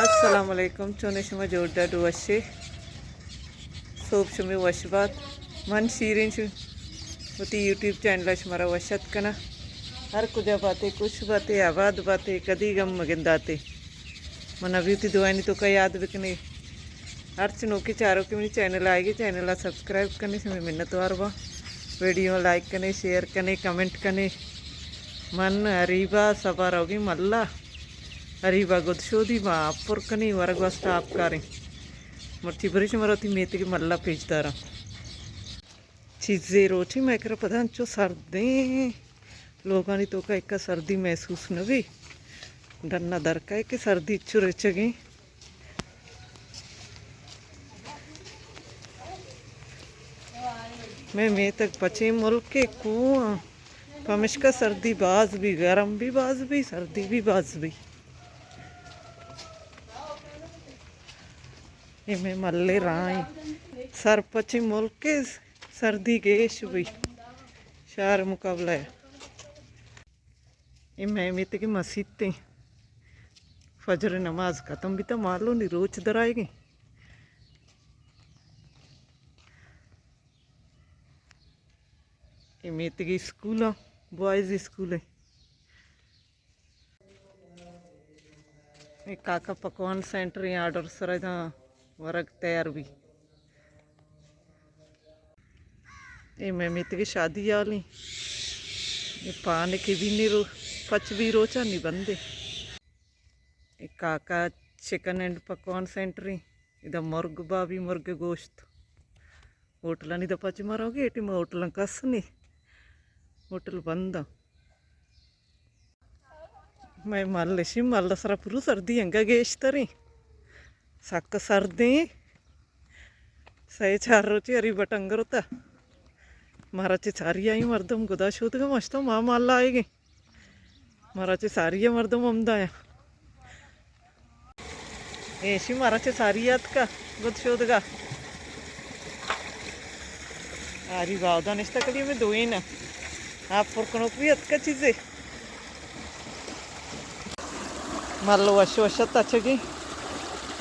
السلام علیکم، چونے شما؟ جوڑ ڈاڈ وشے؟ سوب شمے وش بات۔ من شیرین شم وتی یوٹیوب چینل ءَ شمارا وش اتک کناں۔ ہر کجا باتے، خوش باتے، آباد باتے، کدی غم مگنداتے۔ من ابھی وتی دعائنی توکا یاد بکنے۔ ہرچ نوکیں چاروکے منی چینل ءَ آئیگے، چینل ءَ سبسکرائب کنے، شمے منتوار باں۔ ویڈیو لائک کنے، شیئر کنے، کمنٹ کنے۔ من اریبا سبا روگی ملا، اریبا گد شودی ما آپ پر کنی، ورگ واسطہ آپ کاریں۔ مرچی برش مرا وتی میتگی ملا پیش داراں۔ چیزے روچی مئے کرا پدا انچو سردیں، لوگانی توکا اکا سردی محسوس نہ بی۔ ڈنا درکا کہ سردی چو رچگیں۔ مئے میتگ پچیں ملکے کوہاں، پمشکا سردی باز بی، گرم بی باز بی، سردی بی باز بی۔ اے مئے ملے راہیں، سرپچیں ملکے، سردی گیش بی، شہر مقابلہ ءَ۔ اے مئے میتگی مسیتیں، فجر نماز ختم بیتا، مالو نی روچ درائیگیں۔ اے میتگی اسکول ءَ، بوائز اسکول ءَ۔ اے کاکا پکوان سینٹر ءِ آرڈر سرا داں ورگ تیار بی۔ اے مئے میتگی شادی ہالیں۔ اے پانکے بی نی رو، پچ بی روچا نی بندے۔ اے کاکا چکن اینڈ پکوان سینٹر ایں۔ ادا مرگ بابی، مرگ گوشت۔ ہوٹلانی دپا چہ ما روگی، اے ٹیم ہوٹلاں کس نی۔ ہوٹل بند آں۔ مئے مل اشی، مل سرا پرو سردی انگا گیشتریں۔ سک سردیں۔ سئے چار روچی ہری بٹنگر تا۔ مارا چہ ساری آئی مردم گدا شودگا مشتو ما مل آئیگیں۔ مارا چہ ساری ءَ مردم ہمدا ایں۔ ایشی مارا چہ ساری ءَ اتکا، گد شودگا۔ آری باودا نشتا کلی میں دوئین۔ آپ پر کنوک بھی اتکا چیزے۔ مل وش وش تچگی۔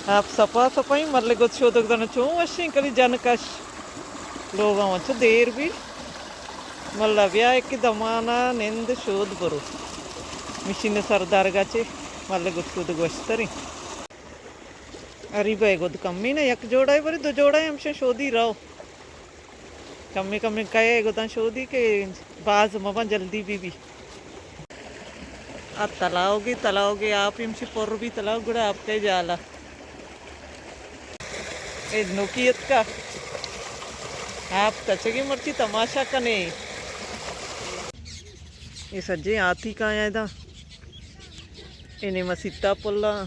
آپ سپا سپائی مل گد شودگ دانا چون وشیں کلی جن کش۔ لوگا ونچو دیر بھی۔ ملا بیا ایک دمانا نند شود برو۔ مشین سردارگا چے ملے گد شود گوشتریں۔ اری بے گد کمی نہ، یک جوڑا بری دو جوڑا ہمشہ شودی رو۔ کمی کمی کئے گداں شودی کہ باز مباں جلدی بی بی۔ آ تلاوگے، تلاوگے آپ ہمشی پر بی تلاوگ گڑا آپ کئے جالا۔ اے نوکی اتکا۔ آپ تچگی مرچی تماشا کنے۔ اے سجیں آتی کایاں ادا۔ اے نیمہ سیتا پلا۔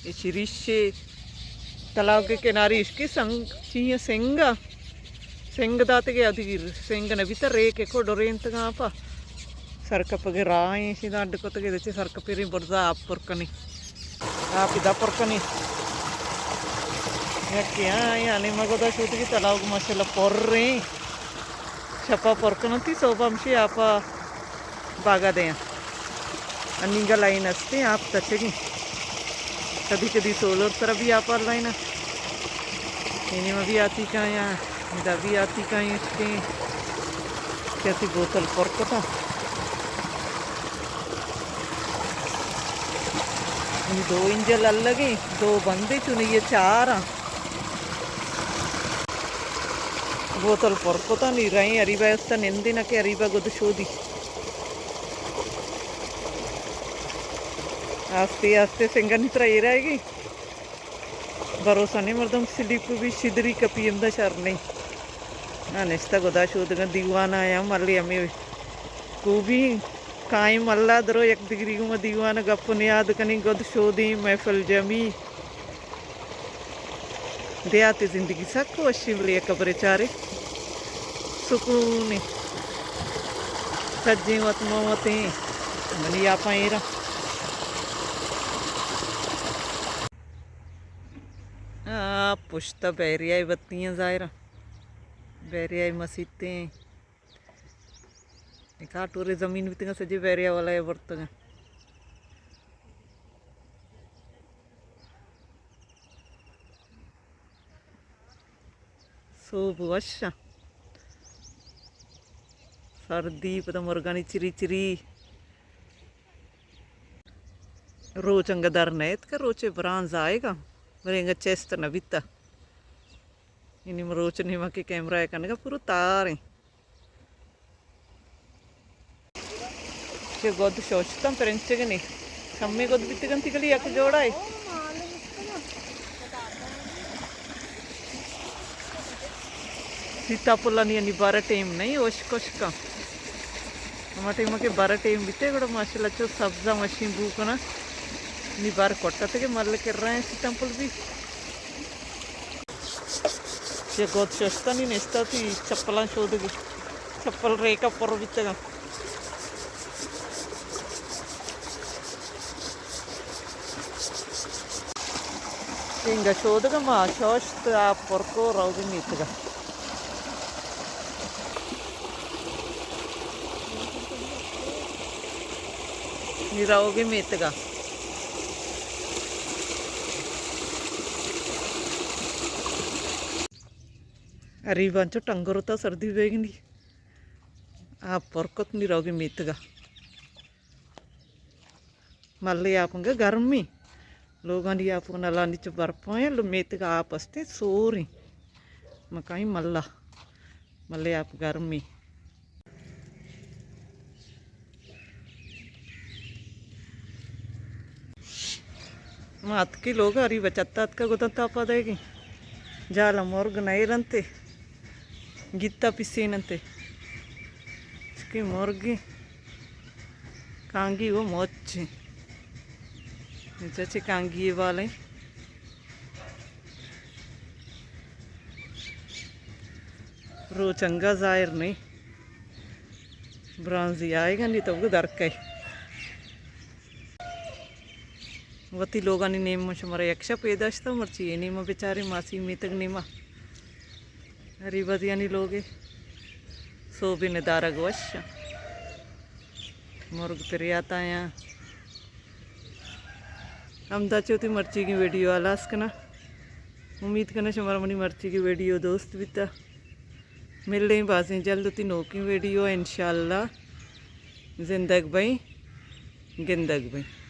اے چریشے۔ تلاوگے کناری اشکی سنگ، چیئے سنگا۔ سنگ داتگے ادی سنگ نبیتا ریک کو ڈورینتگا آپا۔ سرکپگے راہیں شی دانڈ کتگے دچے سرکپیریں برزا آپ پر کنی۔ آپ ادا پر کنی۔ یکے ہاں، آئی آنے مگو دا شوتگی تلاوگ ماشاءاللہ پر ریں۔ شپا پر کننتی، صوبہ ہمشی آپا باگا دیاں۔ انیگا لائن ہستیں، آپ تچگی۔ کدی کدی سولر سرا بھی آپ لائن۔ اینی ما بھی آتی کایاں، ادا بھی آتی کایاں اشکیں۔ کیسی بوتل پر کتا۔ دو انجل الگیں، دو بندے چونی یہ چار ہاں۔ بوتل پر کتا نی رہیں، اریبا است نندے نہ کہ اریبا گد شودی۔ آستے آستے سنگانی ترا ایر آئے گی۔ بھروسہ نہیں مردم سلیپ بھی شدری کپی ہمدا شر نہیں۔ ہاں نشتہ گدا شودگا دیوان آیا ملے ہمیں کوبی کائیں ملا درو یک دگری گوما دیوان گپ نیاد کنی گد شودی محفل جمی۔ دیہاتی زندگی سک وشی بلے یک برے چارے سکونے۔ سجیں وت موتیں منی آپاں ایرا۔ آ، پشتا بحریائی بتیاں ظاہرا۔ بحریائی مسیتیں۔ اے کاٹورے زمین بیتگاں سجے بحریہ والا ء برتگاں۔ سوب وش آں۔ سردی پدا مرگانی چری چری۔ روچ انگہ در نیت کہ روچے برانز آئیگا۔ بلے انگہ چست نہ بیتا۔ یعنی روچ نیما کہ کیمرہ کنگا پورو تاریں۔ چہ گد شوشتاں پرنچگنی۔ کمے گد بیتگنتی گلی یک جوڑائی۔ سیتا پلانی انی بارہ ٹیم نہیں، اشک اشکاں۔ ہما ٹیم کہ بارہ ٹیم بیتے گڑا ماشاءاللہ چو سبزہ مشین بو کنا۔ نی بار کٹا تگے مل کر رہے ہیں سیتا پل بھی۔ چہ گد ششتنی نشتہ تی چپلاں شودگی۔ چپل ریکا پر بیتگاں۔ انگا شودگا ما ششت آپ پر کو روگی میتگا۔ نی روگی میتگا۔ اریباں چو ٹنگر تا سردی بیگنی۔ آپ پر کت نی روگی میتگا۔ ملے آپ انگا گرمی۔ لوگانی آپ نلانی چو برپائیں، لو میتگا آپ استیں سوریں۔ مکائیں ملا۔ ملے آپ گرمی۔ ما اتکی لوگ اری بچتا اتکا گدن تاپا دئیگی۔ جالا مرگ نئیلنتے۔ گیتا پسیننتے۔ چکی مرگی۔ کانگی وہ موچی۔ چچے کانگی بالیں۔ روچ انگا ظاہر نہیں۔ برانزی آئیگا نی تو در کئے۔ وتی لوگانی نیم من شمارا یک شپ پیداشتا، مرچی اے نیما بچارے ماسی میتگ نیما۔ ہری بدیانی لوگے۔ سوبی ندارگ وش۔ مرگ پریات آیاں۔ ہمدا چہ وتی مرچیگیں ویڈیو ہلاس کناں۔ امید کناں شمارا منی مرچیگیں ویڈیو دوست بیتا۔ ملیں بازیں جلد وتی نوکیں ویڈیو ء انشاءاللہ۔ زندگ بئیں، گندگ بئیں۔